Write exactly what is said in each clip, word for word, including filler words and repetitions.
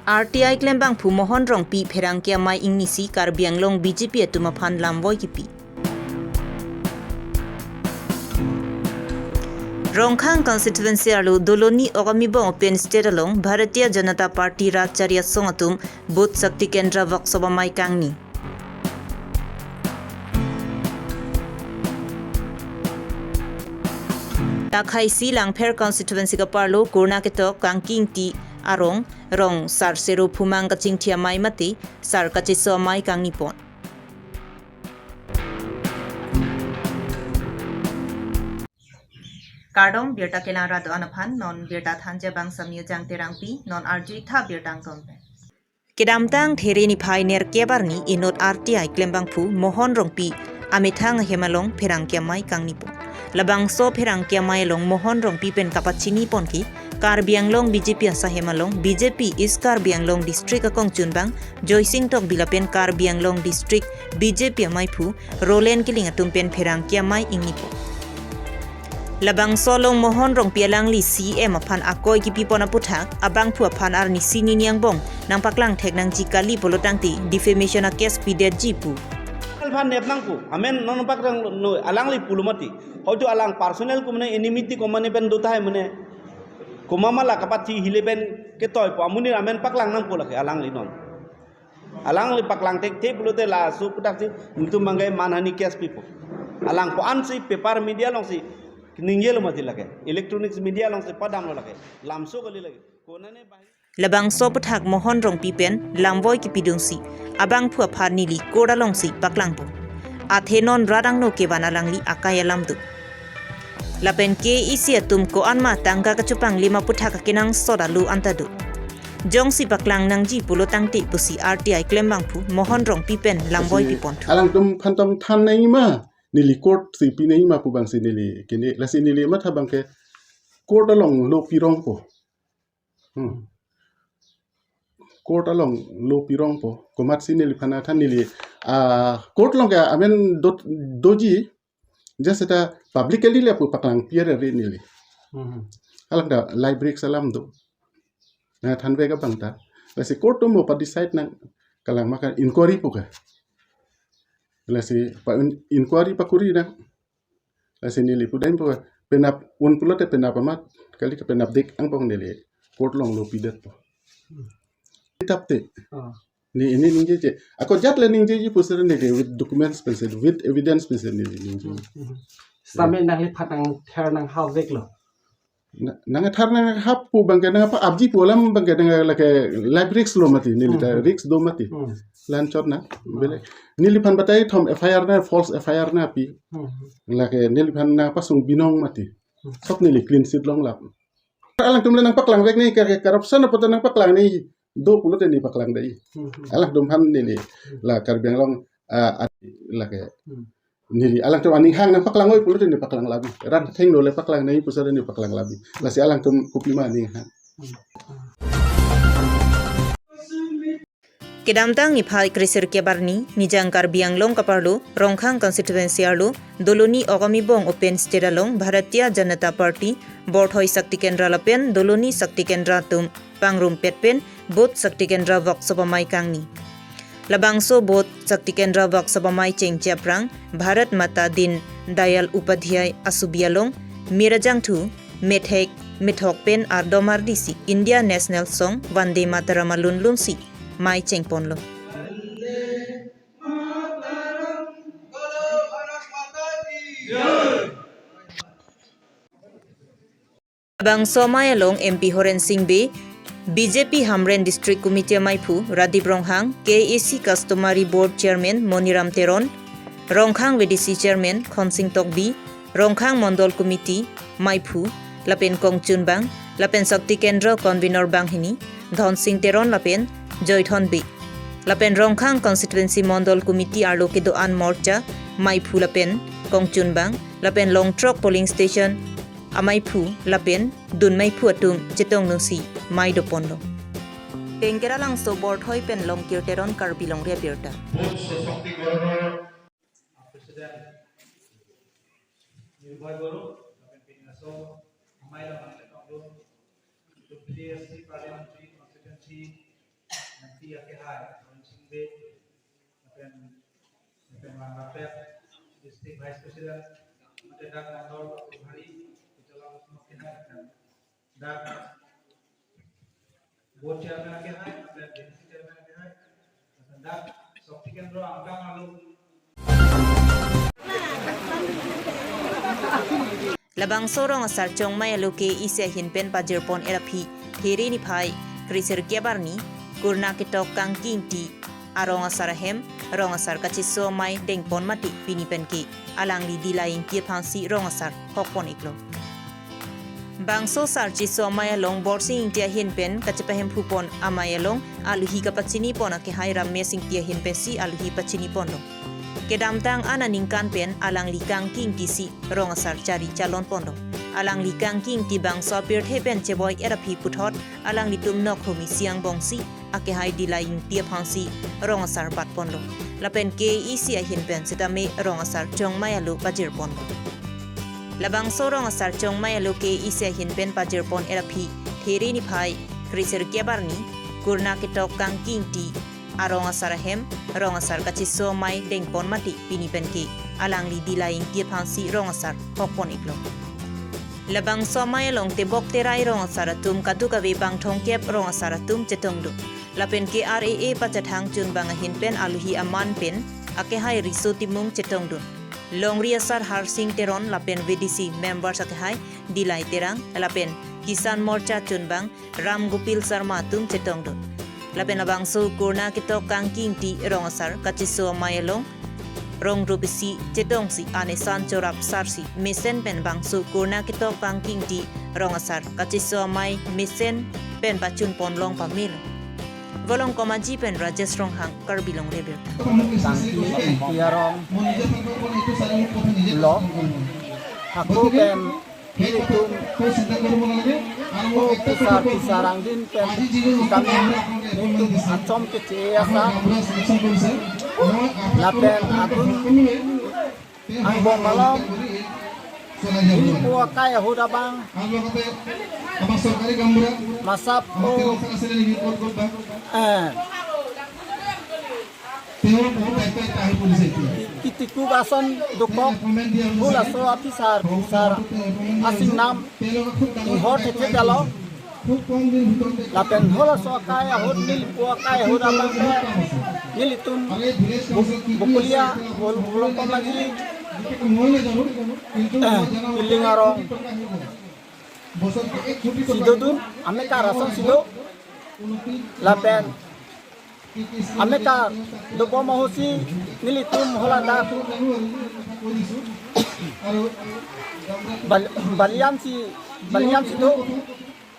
R T I klembangphu Mohon Rongpi pherangke amei ingnisi Karbi Anglong B J P atum aphan lamvoi kipi. Rongkhang constituency arlo Doloni Ogami Bong open stage along Bharatiya Janata Party Rajchari Asong atum booth Shakti Kendra workshop amei kangni. Takhai si Langpher constituency kaparlo Kurna Ketok Kangki Ingti arong rong sar sero phumang kachingthi amei mate sar kacheso amei kangnipon. Kardom birta kelang ra do-an aphan, non birta thanji abang Samir Jang Terangpi, non arju-ik tha birta angton pen. Kedamtang There niphai nerkep arni inut R T I klembangphu Mohon Rongpi amethang ahem along pherangke amei kangnipon. Labangso pherangke amei along Mohon Rongpi pen kapachinipon ke Karbi Anglong B J P asahem along B J P East Karbi Anglong District akongchunbang Joysing Tokbi lapen Karbi Anglong District B J P ameiphu Roland Killing atum pen pherangke amei ingnipon. Labangso along Mohon Rongpi alangli C M aphan akoi kipipon aputhak abangphu aphan arnisi nini angbong nangpaklang thek nangji kali pulo tangte defamation a case pidetji pu. Aphan nep nangpo, amen non paklang no alangli pulo mati. Hoito alang personal kumne enmity komane pen do tahai mane. Komat ma la kapathi hile pen ketoi po amonit amen paklang nangpo lake alangli non. Alangli paklang thekthe pulote laso aputhak si nelitum abangke manhani case pipo. Alang ko-an si paper media along si ningjelo mati lake. Electronics media along si padamlo lake. Lamso kali lake. Konane bahai. Labangso aputhak Mohon Rongpi pen lamvoi kipidunsi abangphu aphan neli court alongsi paklangpo. Athe non rat angno kevan alangli akai alam do. Lapen K E C atum ko-an ma tangka kachepanglim aputhak akenangsot alo anta do. Jongsi paklang nangji pulo tangte pusi R T I klembangphu Mohon Rongpi pen lamvoi lasi piponthu. Alangtum phantom than nangji ma, neli court si pi nangji ma pu abangsi neli kene, lasi neli matha abangke court along lo pirongpo. Hmm. Court along lo pirongpo. Komatsi neliphan athan neli, ah, court along ke amen dot doji, just eta publicly le pu paklang piare re neli. Hmm. Alangta library salam do. Na thanvek abang ta. Lasi court atum mo pa decide nang kalang maka inquiry pu ke. Lasi pa in-, inquiry pakuri nang. Lasi neli pudam pu penap un pulote penap amat kali ke penap dik angbong neli court along lo pidetpo. Kitap te. Ah. Ne neli ningjeje. Ako jat le ningjeji pusar neli with documents pensi, with evidence pensi neli ningje. Hmm, hmm. Sami nangliphan nangther nanghap veklo. Na-, nangther nanghap pu abangke nangpa apji pu alam abangke nang lake life risk lo mati, neli ta Hmm. risk do mati. Hmm. Lanchot na, Hmm. bele. Neliphan batai thom F I R na, false F I R na pi. Hmm. Lake neliphan nangpasung binong mati. Hmm. Sop neli clean sheet longlap. Alangtum le nangpaklang vek nangji ke, ke corruption apote nangpaklang nangji do pulote neli paklang dai. Hmm. Alangtum aphan neli Hmm. la Karbi Anglong, ah, at-, lake Hmm. neli alangtum aning hang nangpaklang oi pulote neli paklang labi. Rat thengno le paklang nangji pusar neli paklang labi. Lasi alangtum kopima aning hang. Kedamtang niphai kre-sirkep arni, Nijang Karbi Anglong kaparlo, Rongkhang constituency arlo, Doloni Ogami Bong open stage along, Bharatiya Janata Party, Borthoi Shakti Kendra lapen, Doloni Shakti Kendra atum, pangrumpet pen, booth Shakti Kendra workshop amei kangni. Labangso booth Shakti Kendra workshop amei chengche aphrang, Bharat Mata Deen Dayal Upadhyay asubi along, mir ajangthu, methek, methok pen ardom ardisi India National Song Vande Mataram alun lunsi, mei chengponlo. Labangso amei along M P Horen Sing Bey, B J P Hamren District Committee ameiphu Radip Ronghang, K A A C Customary Board Chairman Moniram Teron, Rongkhang V D C Chairman Khonsing Tokbi, Rongkhang Mondol Committee ameiphu lapen kongchunbang, lapen Shakti Kendra Convenor banghini Dhonsing Teron lapen Joython Bey, lapen Rongkhang Constituency Mondol Committee arlo kedo-an morcha ameiphu lapen kongchunbang, lapen Longtrok Polling Station ameiphu lapen dun ameiphu atum chetong nungsi mei doponlo. Pengkera Langso Borthoi pen Longkir Teron, Karbi Longri Abirta. Booth সশক্তিকৰণৰ President Nirbhay Baruah, lapen pini laso amei along nangletoklo, P S C Parliamentary Constituency Iya ke hai, Ron Singde, lapen, lapen Bang Rapet, District Vice President, mate dak Mandal Prabhari, itulang semua ke hai, lapen dak Board Chairman ke hai, lapen Deputy Chairman ke hai, lapen dak Shakti Kendra angkang alu, Labangso Rong Asar Chongmai Alo K A A C ahin pen pajirpon er aphi There niphai kre sirkep arni, Kurna Ketok Kangki Ingti arong asar ahem, Rong Asar Kacheso Amei dengpon mati pini pen ke alangli Dila Ingti aphansi Rong Asar hokpon iklo. Bangso Sar Cheso Amei along Borsing Ingti ahin pen kachepahemphupon amei along aluhi kapachinipon akehai Ramesh Ingti ahin pensi aluhi pachiniponlo. Kedamtang an aningkan pen alangli Kangki Ingti si Rong Asar chari chalonponlo. Alangli Kangki Ingti bangso apirthe pen chevoi er aphi puthot alanglitum Nokhumi si angbongsi akehai Dila Ingti aphansi Rong Asar batponlo. Lapen K A A C ahin pen setame Rong Asar Chongmai Alo pajirponlo. Labangso Rong Asar Chongmai Alo K A A C ahin pen pajirpon er aphi There niphai kre sirkep arni, Kurna Ketok Kangki Ingti arong asar ahem, Rong Asar Kacheso Amei dengpon mati pini pen ke alangli Dila Ingti aphansi Rong Asar hokpon iklo. Labangso amei along tebok terai rong asar atum kadokave bang thomkep rong asar atum chetongdun. Lapen K R A A pachethang chunbang ahin pen aluhi aman pen akehai Riso Timung chetongdun. Longri asar Harsing Teron lapen V D C members akehai Dilai Terang lapen Kisan Morcha chunbang Ram Gopal Sharma atum chetongdun. Lapen labangso Kurna Ketok Kangki Ingti Rong Asar Kacheso Amei along rong rup isi chetongsi anesan chorap sarsi mesen pen bangso Kurna Ketok Kangki Ingti Rong Asar Kacheso Amei mesen pen pachunpon long pamelo. Volongkom Aji pen Rajesh Ronghang, Karbi Longri Abirta. Kangki Ingti arong lo, hako pen ilitum o pisar pisar angdin pen kami ilitum achom keche asar lapen adun angbong malom nelipo akai ahut abang masap o, eh, Kitiku ason dokok, halaso apisar, pisar asingnam inghor thekthedetlo. Lapen halaso akai ahut nelipo akai ahut abang ke nelitum Bok-, Bokolia, Bol-, Bolongkom Aji, eh, Piling arong si dodun, amekar asonsi do. Lapen amekar dobom ahutsi nelitum haladak Bal-, Balian si, Balian si do,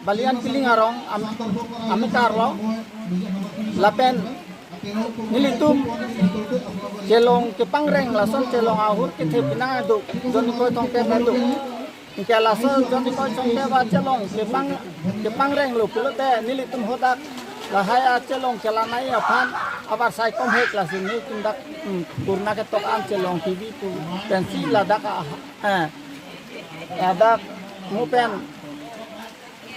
Balian Piling arong am-, amekarlo. Lapen nelitum chelong kepangreng, lason chelong ahut kethe pinang ado, jon ingkoi thomkep ado. Anke laso jon ingkoi thomkep achelong kepang, kepangrenglo pulote nelitum hadak lahai achelong kelangnei aphan abar saikom hek, lasi nelitum dak, hmm, Kurna Ketok an chelong kebi pu pensi ladak a, eh, ladak mo pen,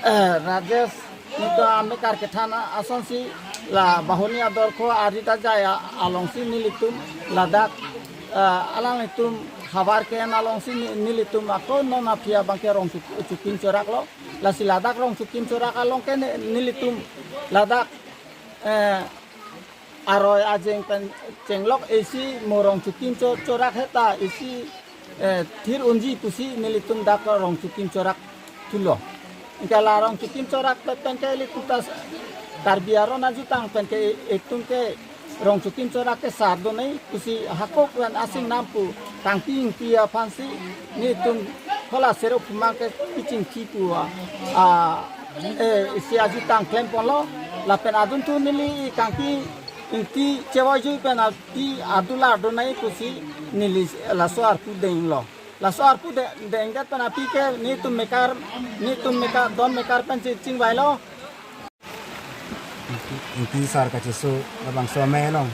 eh, Rajesh nelitum amekar kethan asonsi la Bahuni adorkho arit ajai a-, alongsi nelitum ladak, eh, alanglitum havar ke-en alongsi ne-, nelitum ako non aphi abang ke rong chuk-, chukim choraklo. Lasi ladak rong chukim chorak along ke ne-, nelitum ladak, eh, aroi ajeng pen chenglok isi mo rong chukim cho-, chorak heta isi, eh, thir unji pusi nelitum dak rong chukim chorak thulo. Anke la rong chukim chorak pen ke ilitum ta Karbi aron ajutang pen ke itum ke rong chukim chorak ke sar donei pusi hako pen asingnam pu Kangki Ingti aphansi nelitum hala Sero Phumang ke pichingki pu a, a, eh, isi ajutang klemponlo. Lapen adunthu neli Kangki Ingti chevoijui pen ati adular donei pusi neli laso arpu denglo. Laso arpu de-, dengdet pen aphi ke nelitum mekar, nelitum mekar, don mekar pen chi-, chingvailo. Ingti, Ingti Sar Kacheso labangso amei along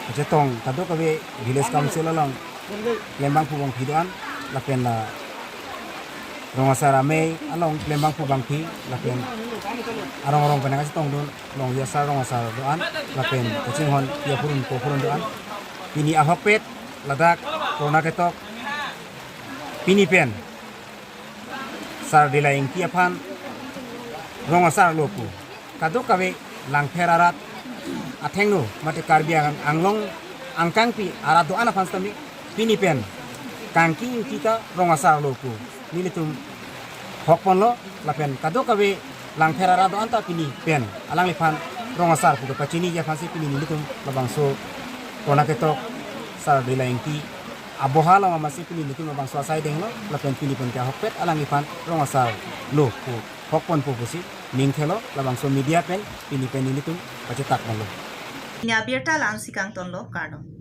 kachetong kadokave village council along klembangphu bangphi do-an lapen la Rong asar amei along klembang pu bangphi lapen arong arong pen nangkachetongdun longji asar rong asar do-an lapen kachinghon ya purun po purun do-an. Pini ahokpet ladak Corona ketok pini pen Sar Dela Ingti aphan rong asar lo pu kadokave Langpher arat athengno mate Karbi Ang- Anglong angkangpi arat do-an aphan sitame pini pen Kangki Ingti ta rong asar lo pu nelitum hokponlo lapen kadokave Langpher arat do-an ta pini pen alangliphan rong asar pu kepachiniji aphansi pini nelitum labangso Corona ketok Sar Dela Ingti aboha along amatsi pini nelitum labangso asai denglo lapen pini pen ke ahokpet alangliphan rong asar lo pu hokponpo pusi ning thelo labangso media pen pini pen nelitum pachetakponlo. Pini abirta la-ansi kangtonlo, kardom.